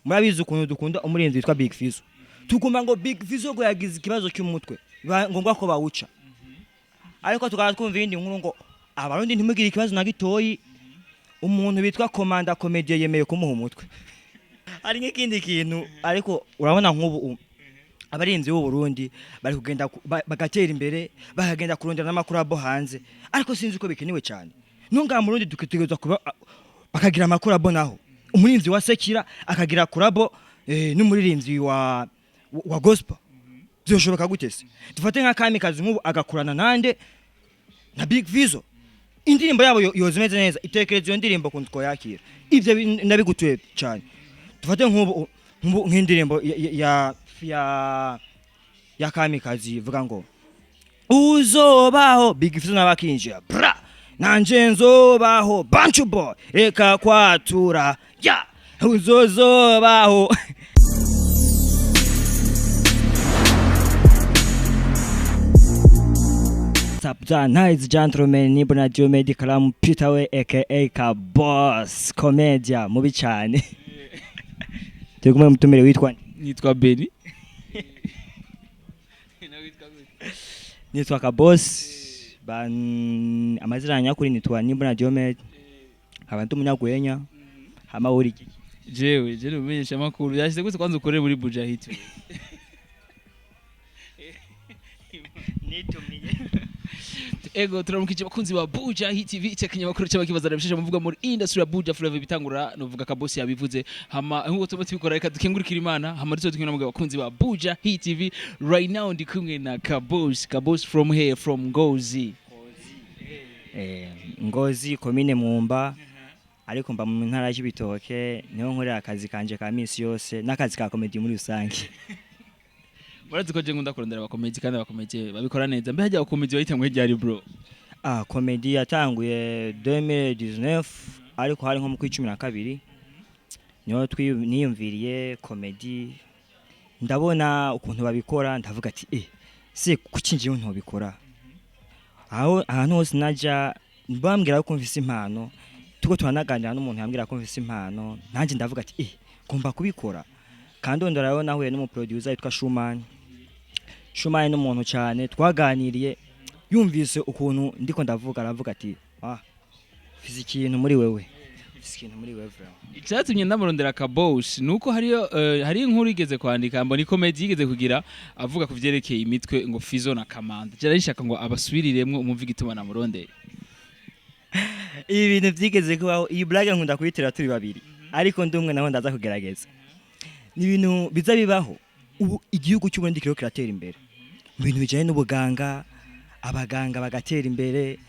Murabizi ukuntu dukunda umurinzi witwa Big Fizzo. Tuguma ngo Big Fizzo ngo yagize ikibazo cy'umutwe, biba ngombwa ko bawuca. Ariko tukaba twumva iyindi nkuru ngo Abarundi ntimugire ikibazo na gitoyi, umuntu bitwa Komanda Comedy yemeye kumuha umutwe. Hari nk'ikindi kintu, ariko urabona nk'ubu abarinzi b'u Burundi bari kugenda bagatera imbere, bakagenda kurondera n'amakuru abo hanze, ariko sinzi ko bikenewe cyane. Nunga mu Burundi dutegerezwa kuba bakagira amakuru abo, naho umurinzi wa secular akagira collabo n'umuririmbyi wa gospel, byoshoboka gute se? Dufate nka Kamikazi nk'ubu agakurana nande? Na Big Fizzo. Indirimbo yabo yoza imeze neza. Itekereza iyo ndirimbo kuntu twoyakira. Ibyo ndabigutuye cyane. Dufate nk'ubu nk'indirimbo ya Kamikazi ivuga ngo uzobaho, Big Fizzo nawe akinjira bra, nanje nzobaho, Bantu Boy reka kwatura ya uzozobaho. What's nice gentlemen, ni Bona Diomede Kalamu Peter we aka Ka Boss Comedia mubi cyane. Turi kumwe mutumire witwa nde? Nitwa Beni. Nitwa Ka Boss. Ban amazina nyakuri nitwa Nibona Diomede. Nkaba ndi umunyagwenya. Hama uri iki? Jewe je umenyesha makuru yashyize gute kwanza ukorere muri Bujahit? Nitumiye. Ego, turamukije abakunzi ba Buja Hit TV, icyo kinyamakuru cy'abakibaza bisheshe muvuga muri industry ya Buja Flavor bitangura. Novuga Kabosi yabivuze, hama nkuko tuba tubikora, reka dukengurikira Imana, hama duto tukina abakunzi ba Buja Hit TV. Right now ndi kumwe na Kabosi, Kabosi from here, from Ngozi. Ngozi, komine Mwumba, ariko mba mu ntara y'Ibitoke, niho nkorera akazi kanje ka misi yose n'akazi ka comedy muri rusange. Murazi ko je nkunda kurondera abakomedi kandi abakomedi babikora neza. Mbe hajya abakomedi bahitamwe ryari, bro? Ah, comedy yatanguye 2019, ariko hari nko mu 12 niho niyumviriye comedy, ndabona ukuntu babikora, ndavuga ati se kuki njyewe ntobikora? Aho ahantu hose naja bambwira ko mfise impano, tuko turanaganira n'umuntu yambwira ko mfise impano, nanjye ndavuga ati ngomba kubikora. Kandi ndarayo nahuye n'umuproducer yitwa Schumann. Schumann ni umuntu cyane twaganiriye, yumvise ukuntu ndiko ndavuga aravuga ati ah, mfise ikintu muri wewe, mfise ikintu muri wewe vraiment. Icyatumye ndamurondera Kabosi nuko hariyo hari inkuru igeze kwandika, mbona ikomedi yigeze kugira avuga ku vyerekeye imitwe ngo Fizo na Kamanda. Je narishaka ngo abasubiriremwo umumve igituma namurondeye. Ibi bintu byigeze kubaho, iyi blague nkunda kuyitera turi babiri, ariko ndi umwe naho ndaza kugerageza. Ni ibintu biza bibaho. Ubu igihugu cy'u Burundi kiriko kiratera imbere mu bintu bijanye n'ubuganga, abaganga bagatera imbere,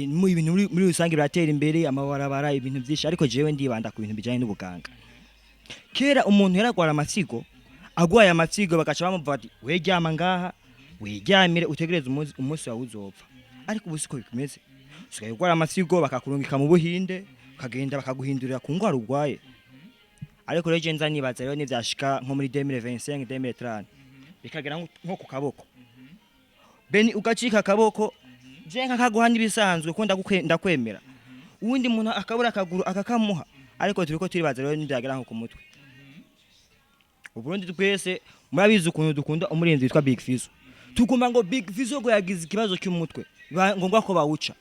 mu ibintu muri rusange biratera imbere, amabarabara, ibintu byinshi, ariko jewe ndibanda ku bintu bijanye n'ubuganga. Kera umuntu yaragwara amasigo, agwaye amasigo bagaca bamuvuga ati weryama ngaha, wiryamire utegereze umunsi wawe uzopfa. Ariko ubu siko bimeze. Usigaye ugwara amasigo bakakurungika mu Buhinde, ukagenda bakaguhindurira ku ngwara urwaye. Ariko rero je nza nibaza rero nivyashika nko muri 2025, 2030, bikagera nko ku kaboko, Beni ugacika akaboko, je nkakaguha n'ibisanzwe ko ndakwemera, uwundi muntu akabura akaguru akakamuha. Ariko turiko turibaza rero nivyagera nko ku mutwe. Uburundi twese murabizi ukuntu dukunda umurinzi witwa Big Fizzo. Tuguma ngo Big Fizzo ngo yagize ikibazo cy'umutwe, biba ngombwa ko bawuca.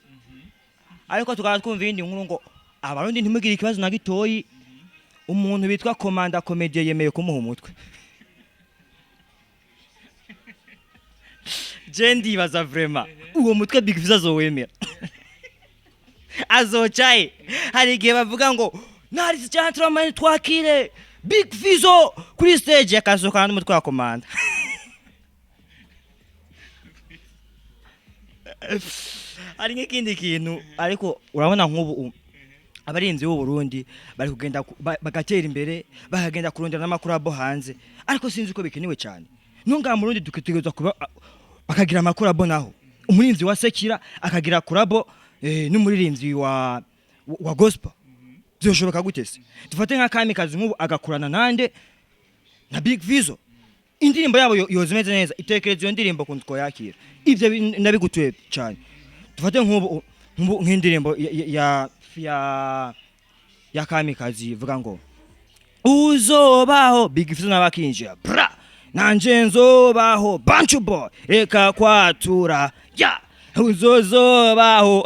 Ariko tukaba twumva iyindi nkuru ngo Abarundi ntimugire ikibazo na gitoyi, umuntu bitwa Komanda Comedy yemeye kumuha umutwe. Je ndibaza vraiment uwo mutwe Big Fizzo azowemera, azocaye? Hari igihe bavuga ngo narisi gentleman twakire Big Fizzo kuri stage, akasohokana n'umutwe wa Komanda. Hari nk'ikindi kintu, ariko urabona nk'ubu abarinzi b'u Burundi bari kugenda bagatera imbere, bakagenda kurondera n'amakuru abo hanze, ariko sinzi ko bikenewe cyane. Nunga mu Burundi dutegerezwa kuba bakagira amakuru abo, naho umurinzi wa secular akagira collabo n'umuririmbyi wa gospel, byoshoboka gute se? Dufate nka Kamikazi nk'ubu agakurana nande? Na Big Fizzo. Indirimbo yabo yoza imeze neza. Itekereza iyo ndirimbo kuntu twoyakira. Ibyo ndabigutuye cyane. Dufate nk'ubu nk'indirimbo ya Kamikazi ivuga ngo Uzobaho. Big Fizzo nawe akinjira, bra, nanje nzobaho. Bantu Boy, reka kwatura ya uzozobaho.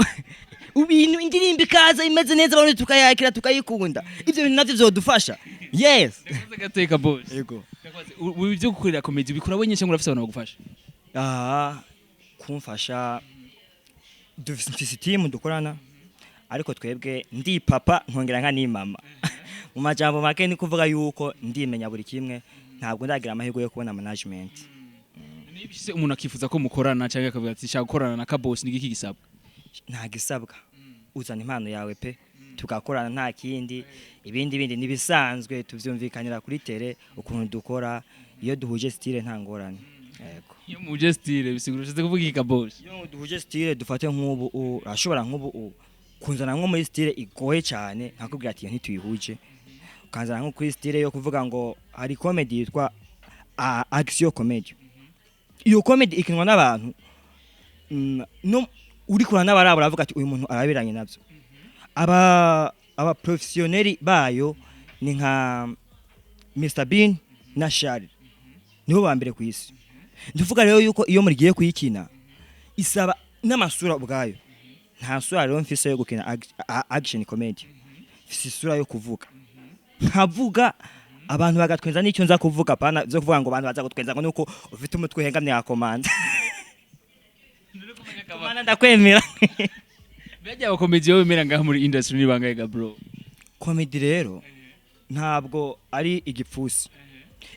Ibintu, indirimbo ikaza imeze neza, abantu tukayakira, tukayikunda. Ibyo bintu navyo vyodufasha, yes. Ndakoze gateka, boss. Yego. Ndakoze. Ubu ibyo gukorera comedy ubikora wenyine cyangwa urafise abantu bagufasha? Ah, kumfasha, dufise team dukorana, ariko twebwe ndi papa nkongera nka ni mama. Mu majambo make ni kuvuga yuko ndimenya buri kimwe, ntabwo ndagira amahirwe yo kubona management. Niba se umuntu akifuza ko mukorana cyangwa akavuga ati shaka gukorana na Kaboss, ni iki gisabwa? Nta gisabwa, uzana impano yawe pe, tugakorana, nta kindi. Ibindi bindi nibisanzwe, tuvyumvikanira kuri tele ukuntu dukora. Iyo duhuje style nta ngorane, yego. Iyo muje style bisigura ushatse kuvuga iki, Kaboss? Iyo duhuje style, dufate nk'ubu urashobora nk'ubu kunzana nko muri style igoye cyane, nkakubwira ati iyo ntituyihuje, ukanzana nko kuri style yo kuvuga ngo hari comedy yitwa action comedy. Iyo comedy ikinwa n'abantu no uri kurana n'abaraba uravuga ati uyu muntu arabiranye nabyo. Aba professionnel bayo ni nka Mr Bean na Charles, nibo ba mbere ku isi. Ndavuga rero yuko iyo murigiye kuyikina isaba n'amasura ubwayo. Nta sura rero mfise yo gukina action comedy, mfise isura yo kuvuga, nkavuga abantu bagatwenza n'icyo nza kuvuga, pana byo kuvuga ngo abantu baza gutwenza ngo nuko ufite umutwe uhengamye ya komanda. Komanda, ndakwemera. Bajya abakomedi wowe wemera ngaha muri industry ni bangahe ga, bro? Comedy rero ntabwo ari igipfusi.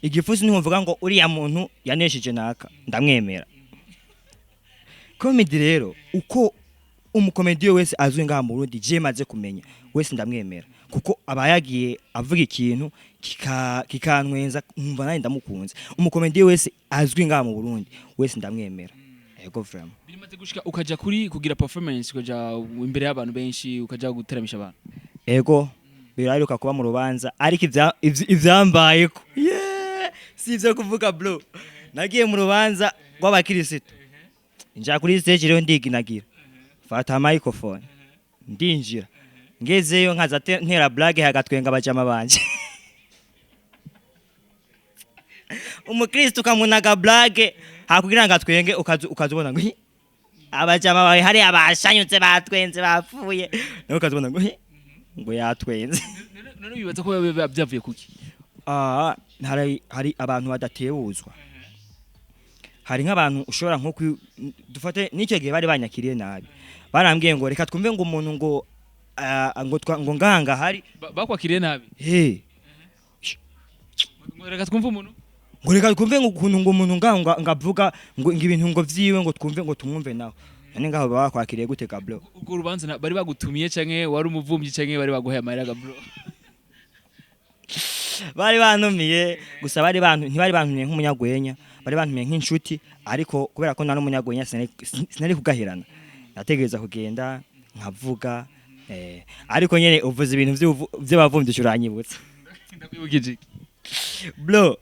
Igipfusi ni nkuvuga ngo uriya muntu yanesheje naka, ndamwemera. Comedy rero, uko umukomediyo wese azwi ngaha mu Burundi je maze kumenya wese ndamwemera, kuko aba yagiye avuga ikintu kikantwenza, nkumva nanjye ndamukunze. Umukomediyo wese azwi ngaha mu Burundi wese ndamwemera, yego, vraiment. Bimaze gushika ukaja kuri kugira performance, ukaja imbere y'abantu benshi, ukaja guteramisha abantu? Ego, biraheruka kuba mu rubanza, ariko ivyambayeko, yeah, si ivyo kuvuga, bro. Nagiye mu rubanza rw'abakirisitu, nja kuri stage rero ndiginagira, fata microphone, ndinjira, ngezeyo nkaza ntera blague, hagatwenga abajama banje. Umukristo ukamunaga blague hakugira ngo atwenge, ukaza ubona ngo "Hi, abajama bawe hariya bashanyutse, batwenze bapfuye", nawe ukaza ubona ngo "Hi, ngo yatwenze". None bibaza ko biba byavuye kuki? Ah, hari abantu badatebuzwa. Hari nk'abantu ushobora nko dufate n'icyo gihe bari banyakiriye nabi, barambwiye ngo reka twumve ngo umuntu ngo ngo ngo nganga hari Bakwakiriye nabi? He. Ngo reka twumve umuntu. Ngo reka twumve ngo ukuntu ngo umuntu nganga ngavuga ngo ibintu ngo vyiwe, ngo twumve, ngo tumwumve naho. None ngaho baba bakwakiriye gute ga, bro? Urwo rubanza bari bagutumiye canke wari umuvumvyi canke bari baguhaye amahera ga, bro? Bari bantumiye gusa, bari bantu ntibari bantumiye nk'umunyagwenya, bari bantumiye nk'inshuti. Ariko kubera ko nari umunyagwenya sinari kugaherana, nategereza kugenda nkavuga. Ariko nyene uvuze ibintu vy'abavumvyi uranyibutsa. Ndakwibukije iki? Bro,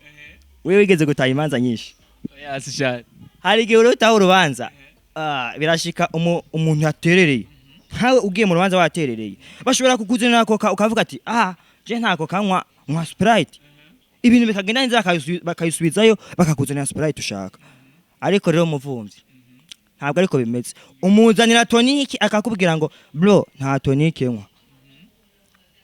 wewe wigeze gutaha imanza nyinshi? Oya, si cyane. Hari igihe uri utaha urubanza, birashika umuntu yaterereye nkawe, ugiye mu rubanza waterereye, bashobora kukuzanira coca, ukavuga ati ah, je ntako kanywa, nywa Sprite. Ibintu bikagenda neza, bakayisubizayo, bakakuzanira Sprite ushaka. Ariko rero umuvumvyi ntabwo ariko bimeze, umuzanira tonic akakubwira ngo bro, nta tonic nywa.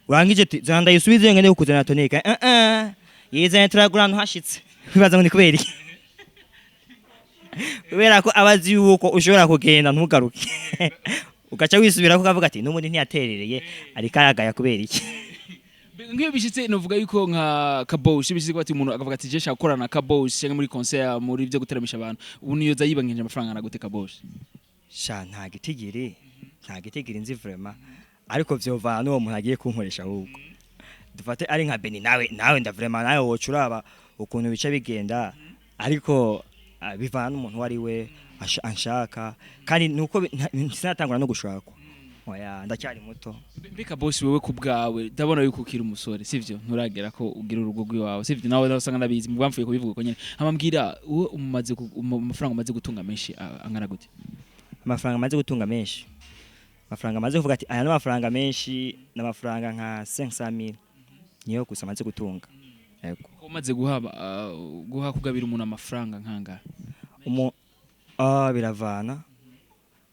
Urangije ati zana ndayisubize, ngende kukuzanira tonic. Eh eh, yizanye turagura ahantu hashitse. Wibaza ngo ni kubera iki? Kubera ko aba azi yuko ushobora kugenda ntugaruke, ugaca wisubira ko ukavuga ati n'ubundi ntiyaterereye, ariko aragaya kubera iki. Nk'iyo bishitse, novuga yuko nka Kaboss bishitse ko ati umuntu akavuga ati je shaka gukorana na Kaboss cyangwa muri concert, muri byo guteramisha abantu, ubu niyoza yibangije amafaranga na gute, Kaboss? Sha, nta gitigiri nzi vraiment, ariko vyovana n'uwo muntu agiye kunkoresha. Ahubwo dufate ari nka Beni, nawe nda vraiment nawe woca uraba ukuntu bica bigenda. Ariko bivana n'umuntu uwo ari we anshaka, kandi nuko sinatangura no gushakwa, oya, ndacyari muto. Mbe Kaboss, wewe ku bwawe ndabona yuko ukiri umusore, sivyo? Nturagera ko ugira urugo rw'iwawe, sivyo? Nawe usanga ndabizi mu bamfuye kubivuga ko nyene. Hama mbwira, wowe umaze amafaranga umaze gutunga menshi angana gute? Amafaranga amaze gutunga menshi, amafaranga amaze kuvuga ati aya ni amafaranga menshi, ni amafaranga nka 500,000. Niyo gusa amaze gutunga. Yego. Ko umaze guha guha kugabira umuntu amafaranga nkanga? Umu biravana,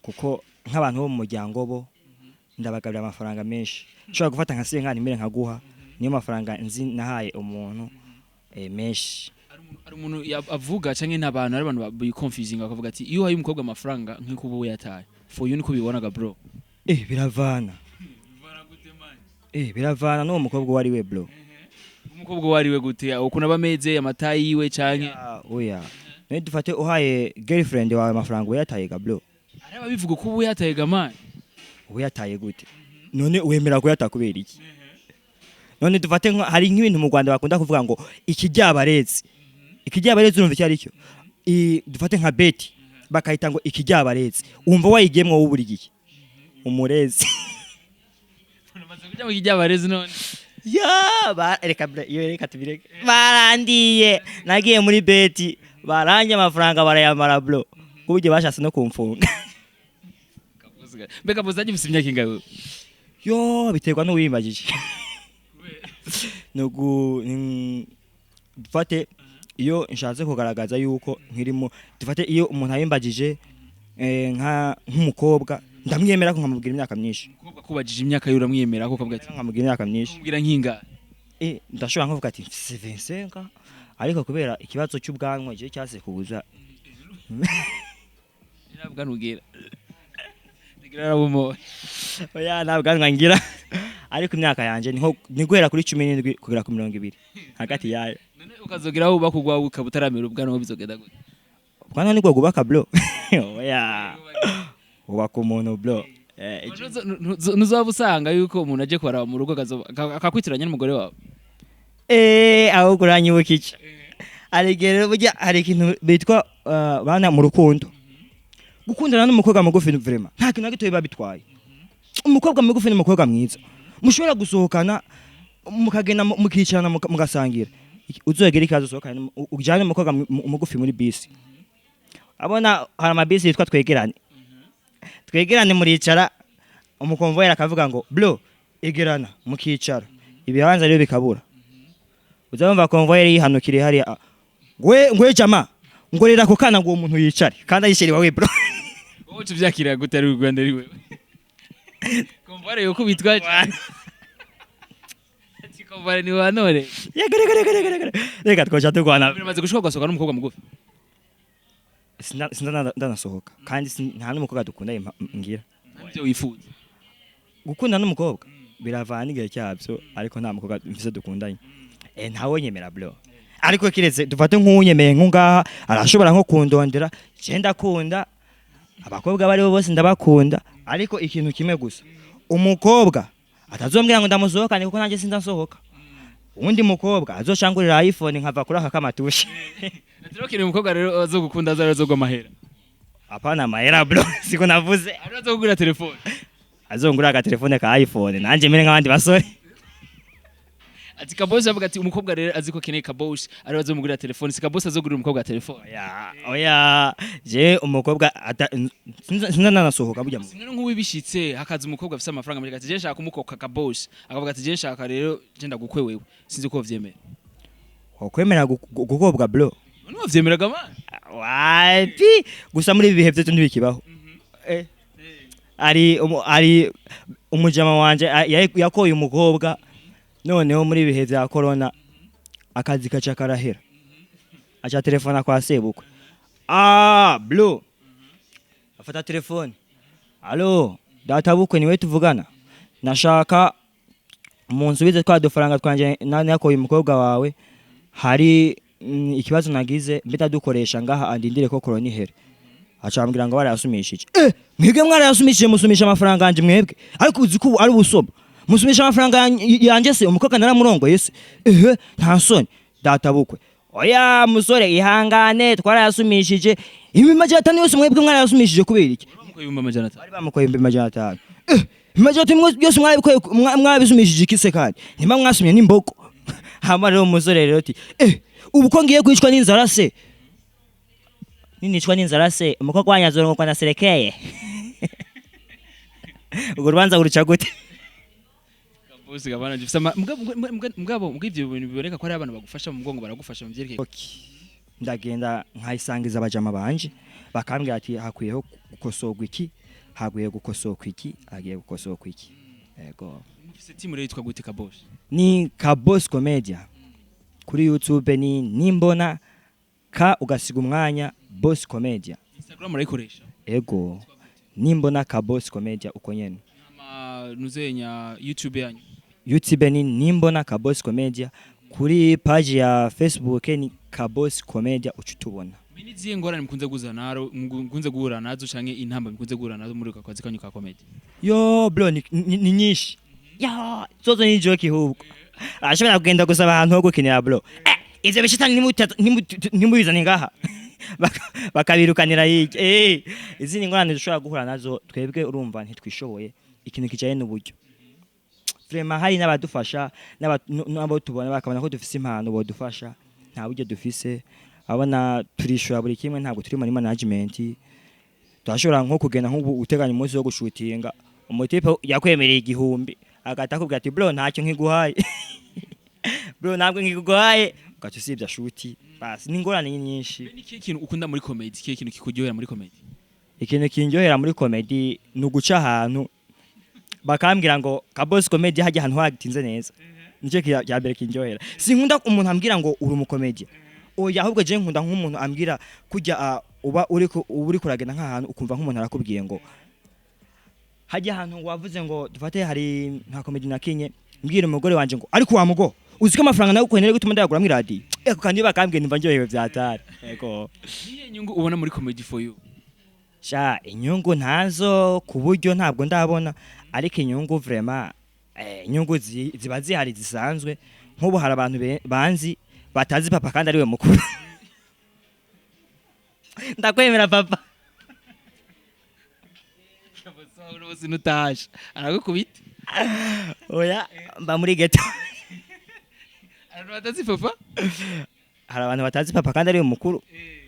kuko nk'abantu bo mu muryango bo ndabagabira amafaranga menshi. Nshobora gufata nka senkani mbere nkaguha, niyo mafaranga nzi nahaye umuntu menshi. Hari umuntu avuga canke n'abantu, ari abantu biconfusing, bakavuga ati iyo uhaye umukobwa amafaranga nk'uko ubu yataye. For you, niko ubibonaga, bro? Biravana. Biravana n'uwo mukobwa uwo ari we, bro. Umukobwa uwo ari we gute? Ukuntu aba ameze, amatayi yiwe, canke? Ah, oya, none dufate uhaye girlfriend wawe amafaranga, uyataye ga, bro? Hari ababivuga ko ubu yataye ga, man. Uyataye gute? None wemera kuyata kubera iki? None dufate hari nk'ibintu mu Rwanda bakunda kuvuga ngo ikiryabarezi. Ikiryabarezi urumva icyo ari cyo? Dufate nka beti bakayita ngo ikiryabarezi, wumva wayigiyemwo wowe buri gihe umurezi? Unamaze kuja mu kijyabarezi none? Ya ba, reka iyo reka tubireke. Barandiye, nagiye muri beti baranje amafaranga barayamara, bro, kuburyo bashatse no kumfunga. Mbega bozaje ufise imyaka ingahe wewe? Yo, biterwa n'uwimbagije. Nugu dufate iyo nshatse kugaragaza yuko nkirimo, dufate iyo umuntu ayimbagije nka nk'umukobwa, ndamwemera ko nkamubwira imyaka myinshi. Umukobwa akubajije imyaka yiwe uramwemera ko ukavuga ati Nkamubwira imyaka myinshi. Umubwira nk'ingahe? Ndashobora nkuvuga ati mfise 25, ariko kubera ikibazo cy'ubwanwa je cyase kubuza. Ntabwo nugera ngira arabumoye. Oya, nta bwanwa ngira, ariko imyaka yanje niho ni guhera kuri 17 kugera ku 20, hagati yayo. None ukazogera aho ubaka urwawe ukaba utaramera ubwanwa, bizogenda gute? Ubwanwa nibwo bwubaka, bro? Oya, ubaka umuntu, bro. Ntuzaba usanga yuko umuntu aje kubaraba mu rugo akakwitiranya n'umugore wawe? Ahubwo uranyibuka iki? Hari igihe rero burya hari ikintu bitwa bana mu rukundo. Gukundana n'umukobwa mugufi, vraiment nta kintu na gito biba bitwaye. Umukobwa mugufi ni umukobwa mwiza, mushobora gusohokana, mukagenda mukicarana, mugasangira. Uzogera ikaze usohokane ujyane umukobwa mugufi muri bisi. Abona hari amabisi yitwa twegerane. Twegerane, muricara, umukonvoyeri akavuga ngo bro egerana, mukicara, ibibanza rero bikabura. Uzumva konvoyeri yihanukiriye hariya, ngwe ngwe jama, ngorera ako kana ngo uwo muntu yicare kandi ayisheri wawe, bro. Wowe uca uvyakira gute ari u Rwanda, ari wewe komvare yuko bitwa ati komvare ni wanore? Reka reka reka reka reka reka, twoca turwana. Biramaze gushika ugasohoka n'umukobwa mugufi? Sinda ndanasohoka kandi nta n'umukobwa dukunda ngira. Ibyo wifuza? Gukunda n'umukobwa biravana n'igihe cyabyo, ariko nta mukobwa mfise dukundanye. Ntawe nyemera, bro, ariko kiretse dufate nk'uwunyemeye nk'ungaha arashobora nko kundondera. Je ndakunda abakobwa abo aribo bose, ndabakunda, ariko ikintu kimwe gusa, umukobwa atazombwira ngo ndamusohokane, kuko nanjye sindasohoka. Uwundi mukobwa azocangurira iPhone nkava kuri aka kamatushe. Ati umukobwa rero azogukunda azogwa amahera? Apana amahera, bro, siko navuze. Ari azogugura telefone? Azongura agatelefone ka iPhone nanje mere nk'abandi basore. Ati Kabosi avuga ati umukobwa rero azi ko akeneye Kabosi ari azomugurira telefone, si Kabosi azogurira umukobwa telefone. Oya oya, je umukobwa sinza nanasohoka burya Sinari nk'uwibishitse hakaza umukobwa afise amafaranga menshi ati je nshaka kumukoka Kabosi, akavuga ati je nshaka rero je ndagukwe wewe, sinzi ko vyemera. Wakwemera gukobwa, bro? None wavyemeraga, man? Wapi, gusa muri ibi bihe byo ntibikibaho. Ari umujama wanje yakoye umukobwa, noneho muri ibihe vya corona akazi kaca karahera, aca telefona kwa sebukwe. Ah bro, afata telefone: "Allo, data bukwe, niwe tuvugana? Nashaka munsubize twa dufaranga twanje nakoye umukobwa wawe. Hari ikibazo nagize, mbita dukoresha ngaha, andindire ko corona ihere." Aca ambwira ngo barayasumishije. Mwebwe mwarayasumishije? Musumisha amafaranga yanje mwebwe? Ariko uzi ko ubu ari ubusoma, musumisha amafaranga yanje se? Umukobwa naramurongoye se? Ehe, nta soni data bukwe. Oya musore, ihangane, twarayasumishije 500,000 yose. Mwebwe mwarayasumishije kubera iki?" Bamukoye 500,000? Bari bamukoye 500,000. 500,000 yose mwarabikoye, mwarabisumishije iki se? Kandi nimba mwasumye n'imbogo. Hama rero umusore rero ati ubu ko ngiye kwicwa n'inzara se, ninicwa n'inzara se, umukobwa wanyu azorongorwa na serekeye? Urwo rubanza uruca gute? Bose gabana gifise mugabo ivyo bintu biboneka ko ari abantu bagufasha mu mugongo, baragufasha mu vyerekeye. Okay. Ndagenda nkayisangiza abajama banje, bakambwira ati hakwiyeho gukosorwa iki, hakwiye gukosorwa iki, hagiye gukosorwa iki. Yego. Mufise team rero yitwa gute, Kaboss? Ni Kaboss Comedia kuri YouTube, ni Nimbona ka ugasiga umwanya Boss Comedia. Instagram murayikoresha? Ego, Nimbona Kaboss Comedia, uko nyene. Ama nuzenya YouTube yanyu? YouTube ni Nimbona Kaboss Comedia, kuri page ya Facebook ni Kaboss Comedia, uca utubona. Mbe nizihe ngorane mukunze guza mukunze guhura nazo canke intamba mukunze guhura nazo muri aka kazi kanyu ka comedy? Yo bro, ni nyinshi. Yo, zozo ni joke ahubwo. Ashobora kugenda gusaba ahantu ho gukinira, bro. Ivyo bishitani ntimubizane ngaha. Bakabirukanira hirya. Izindi ngorane dushobora guhura nazo, twebwe urumva ntitwishoboye, ikintu kijanye n'uburyo. Vraiment hari n'abadufasha n'abo tubona bakabona ko dufise impano bodufasha, nta buryo dufise. Abona turishura buri kimwe, ntabwo turi muri management. Turashobora nko kugenda nk'ubu uteganya umunsi wo gushutinga, umutipe yakwemereye 1000 agahita akubwira ati bro, ntacyo nkiguhaye, bro, ntabwo nkiguhaye, ugaca usibya shoot. Basi ni ingorane nyinshi. Mbe ni ikihe kintu ukunda muri comedy? Ikihe kintu kikuryohera muri comedy? Ikintu kindyohera muri comedy ni uguca ahantu bakambwira ngo Kaboss Comedy, hajya ahantu hatinze neza, nicyo cya mbere kindyohera. Sinkunda umuntu ambwira ngo uri umukomedi, oya, ahubwo je nkunda nk'umuntu ambwira kujya uba uri kuragenda nk'ahantu ukumva nk'umuntu arakubwiye ngo hajya ahantu wavuze ngo dufate hari nka comedy nakinye mbwira umugore wanje ngo ariko wa mugo uzi ko amafaranga nawe ukeneye gutuma ndayaguramwo iradiyo. Eko kandi bakambwiye numva ndyohewe vyatari. Ego. Niye nyungu ubona muri comedy for you? Sha, inyungu ntazo ku buryo ntabwo ndabona, ariko inyungu vraiment, inyungu ziba zihari zisanzwe. Nk'ubu hari abantu banzi batazi papa kandi ariwe mukuru. Ndakwemera papa. Bose nutasha aragukubita. Oya, mba muri ghetto. Abantu batazi papa. Hari abantu batazi papa kandi ariwe mukuru,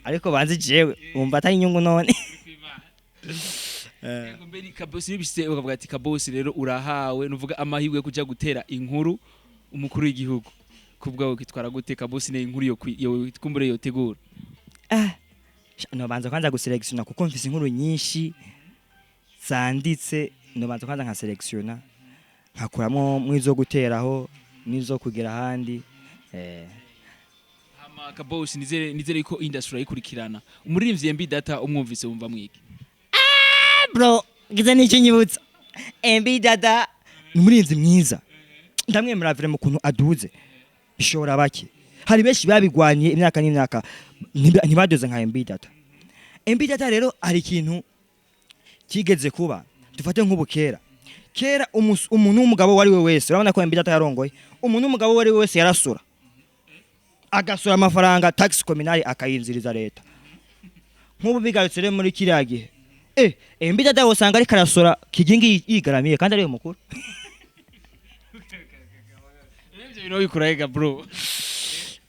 ariko banzi jewe, wumva atari inyungu none? Yego, mbere Kabosi nibishitse ukavuga ati Kabosi rero urahawe nuvuga amahirwe yo kuja gutera inkuru umukuru w'igihugu, kubwawe kitwara gute Kabosi? Ne inkuru yo kumbure yotegura? Ah, sha, nobanza kwanza guselektiona kuko mfise inkuru nyinshi zanditse. Nobanza kwanza nkaselektiona, nkakuramo mwizo guteraho n'izo kugera ahandi. Hama Kabosi, nizere ko industry urayikurikirana. Umuririmbyi MB Data umwumvise wumva mwiki? Bro, ngize n'icyo nyibutsa. MB Data ni umurinzi mwiza, ndamwemera vraiment ukuntu aduze bishobora bake. Hari benshi babigwanye imyaka n'imyaka ntibadoze nka MB Data. MB Data rero hari ikintu kigeze kuba, dufate nk'ubu kera kera umuntu w'umugabo uwo ari we wese, urabona ko MB Data yarongoye, umuntu w'umugabo uwo ari we wese yarasura, agasura amafaranga taxe communale akayinziriza leta. Nk'ubu bigarutse rero muri kiriya gihe, MB Data wosanga ariko arasora kigingi yigaramiye kandi ariwe mukuru. Ivyo bintu bikurahiga, bro?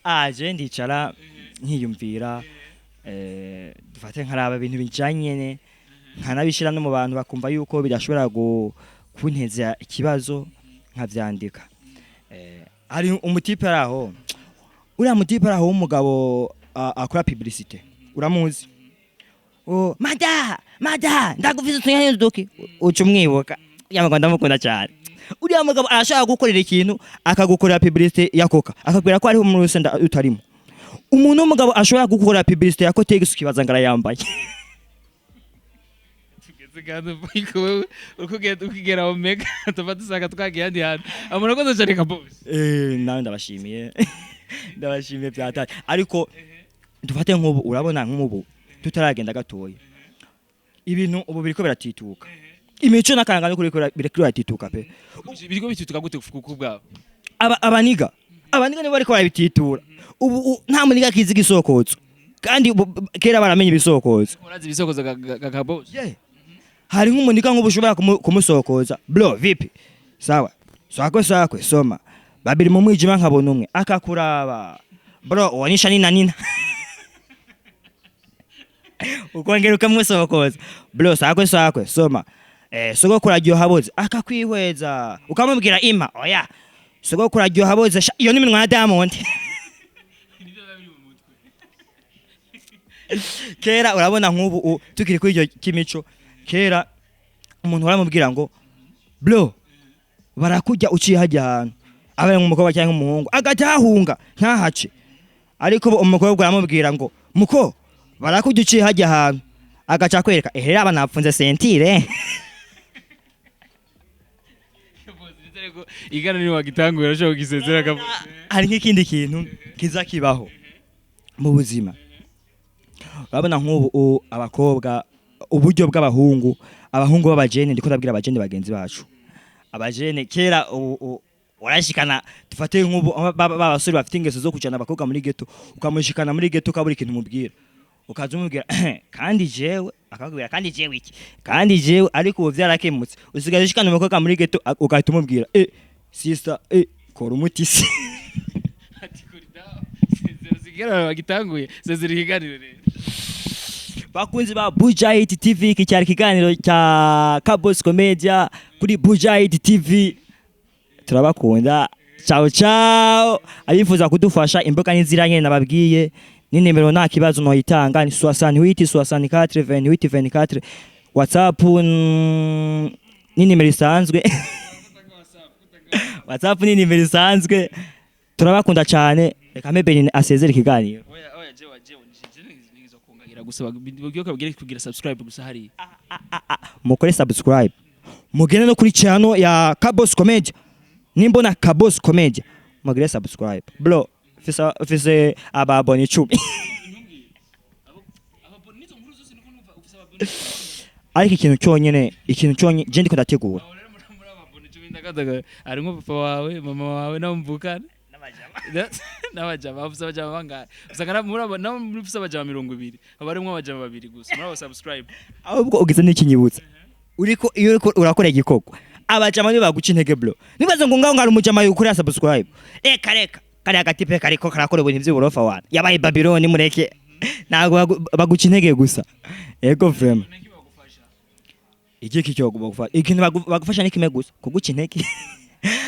Aje ndicara nkiyumvira, dufate nkaraba ibintu bijanye ne nkanabishira no mu bantu bakumva yuko bidashobora kunteza ikibazo, nkavyandika. Hari umutipe ari aho, uriya mutipe ari aho w'umugabo akora publicité, uramuzi? Oh, mada mada ndagufise utunyanyo duke, uca umwibuka. Uriya mugabo ndamukunda cyane. Uriya mugabo arashaka gukorera ikintu, akagukorera publicité ya Coca, akakubwira ko hariho mu rusenda utarimo. Umuntu w'umugabo ashobora gukorera publicité ya Kotex ukibaza ngo arayambaye. Tugeze kandi ariko wewe uriko ugenda ukigera omega tuva dusanga twagiye ahandi hantu. Murakoze cyane, Kabosi. Nawe ndabashimiye, ndabashimiye byatari. Ariko dufate nk'ubu, urabona nk'ubu tutaragenda gatoya, ibintu ubu biriko biratituka, imico n'akaranga biriko biratituka pe. Biriko bitutuka gute ku bwawe? Aba abaniga nibo bariko barabititura ubu. Nta muniga akizi igisokozo kandi ubu kera baramenye ibisokozo. Urazi ibisokozo ga Kabosi? Yeah. Hari nk'umuniga nk'ubu ushobora kumusokoza bro, vipi, sawa sakwe sakwe, soma babiri mu mwijima nkabona umwe, akakuraba bro, uwonisha nina nina, ukongera ukamusokoza bro, sakwe sakwe, soma. Sogokuru aryoha aboze, akakwihweza, ukamubwira ima oya, sogokuru aryoha aboze sha, iyo ni iminwa ya Diamond. Nivyo biba biri mu mutwe. Kera urabona nk'ubu tukiri kuri iryo kimico, kera umuntu waramubwira ngo bro, barakujya uciye hajya ahantu, abaye nk'umukobwa cyangwa umuhungu, agahita ahahunga ntahace. Ariko ubu umukobwa aramubwira ngo muko, barakujya uciye hajya ahantu, agaca akwereka ehe, aba napfunze ceinture. Kabosi, nizere ko igana ni wagitanguye urashobora kugisezera, Kabosi. Hari nk'ikindi kintu kiza kibaho mu buzima. Urabona nk'ubu abakobwa, uburyo bw'abahungu, abahungu b'abajene, ndiko ndabwira abajene bagenzi bacu, abajene kera urashikana, dufate nk'ubu ba basore bafite ingeso zo kujana abakobwa muri ghetto, ukamushikana muri ghetto, ukabura ikintu umubwira, ukaza umubwira kandi jewe, akakubwira kandi jewe iki, kandi jewe. Ariko ubu vyarakemutse, usigaye ushikana umukobwa muri ghetto, ugahita umubwira: "Eh sister, eh, kora umuti se." Ati kurida sezera, sigara wagitanguye, sezera ikiganiro rero. Bakunzi ba Bujahid TV, iki cyari ikiganiro cya Kabos Comedia kuri Bujahid TV. Turabakunda, ciao ciao. Abifuza kudufasha, imbuga n'inzira nyene nababwiye, ni nimero nta kibazo noyitanga, ni 68 64 28 24. WhatsApp ni nimero isanzwe, WhatsApp ni nimero isanzwe. Turabakunda cyane. Reka mbe Benin asezere ikiganiro. Oya oya, jewe jewe je nigizwa kungagira gusa bagiye kabwire kugira subscribe gusa hari. Mukore subscribe, mugende no kuri channel ya Kabos Comedy. Nimbona Kabos Comedy, mugire subscribe. Bro, fise ababonye 10. Abo nizo nkuru zose niko numva ufise ababone. Ariko ikintu cyonyene, ikintu cyonyine je ndiko ndategura. Aho rero muri ababone 10 ndakazaga harimo papa wawe, mama wawe, nabo mvukana n'abajama. Bafise abajama bangahe? Usanga muri abo nabo muri ufise abajama 20, haba harimwo abajama babiri gusa muri abo subscribe. Ahubwo ugize n'ikinyibutsa, uriko iyo uriko urakora igikorwa, abajama nibo baguca intege. Bro, nibaze ngo ngaho ngari umujama yukorera subscribe, reka reka, kariya gatipe kariko karakora ibintu vy'uburofa, wana yabaye Babylon, mureke. Ntabwo baguca intege gusa. Ego, vraiment. Niki bagufasha? Igiki cyo bagufasha, ikintu bagufasha ni kimwe gusa, kuguca intege.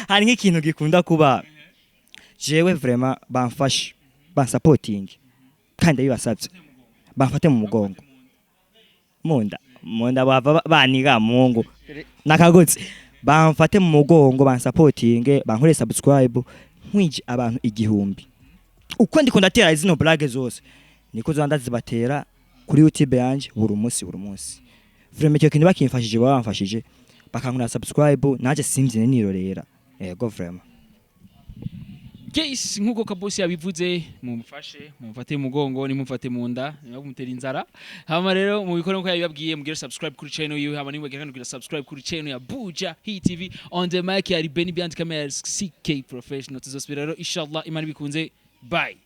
Hari nk'ikintu gikunda kuba, jewe vraiment bamfashe, bansapotinge, kandi ndabibasabye, bamfate mu mugongo, munda munda bava baniga mungu nakagotsi, bamfate mu mugongo, bansapotinge, bankore subscribe, nkwije abantu 1000. Uko ndiko ndatera zino blague zose, niko zo ndazibatera kuri YouTube yanje buri munsi, buri munsi. Vraiment icyo kintu bakimfashije, baba bamfashije, bakankora subscribe, naje simbyine nirorera. Yego, vraiment. Guys, nkuko Kabosi yabivuze, mumufashe, mumufate mu mugongo, nimumufate mu nda, nimumutera inzara. Hama rero mubikore nkuko yabibabwiye, mugire subscribe kuri channel yiwe, hama nimwe kandi kugira subscribe kuri channel ya Buja Hit TV. On the mic yari Benny, behind camera CK Professional. Tuzosubira rero inshallah, Imana bikunze. Bye.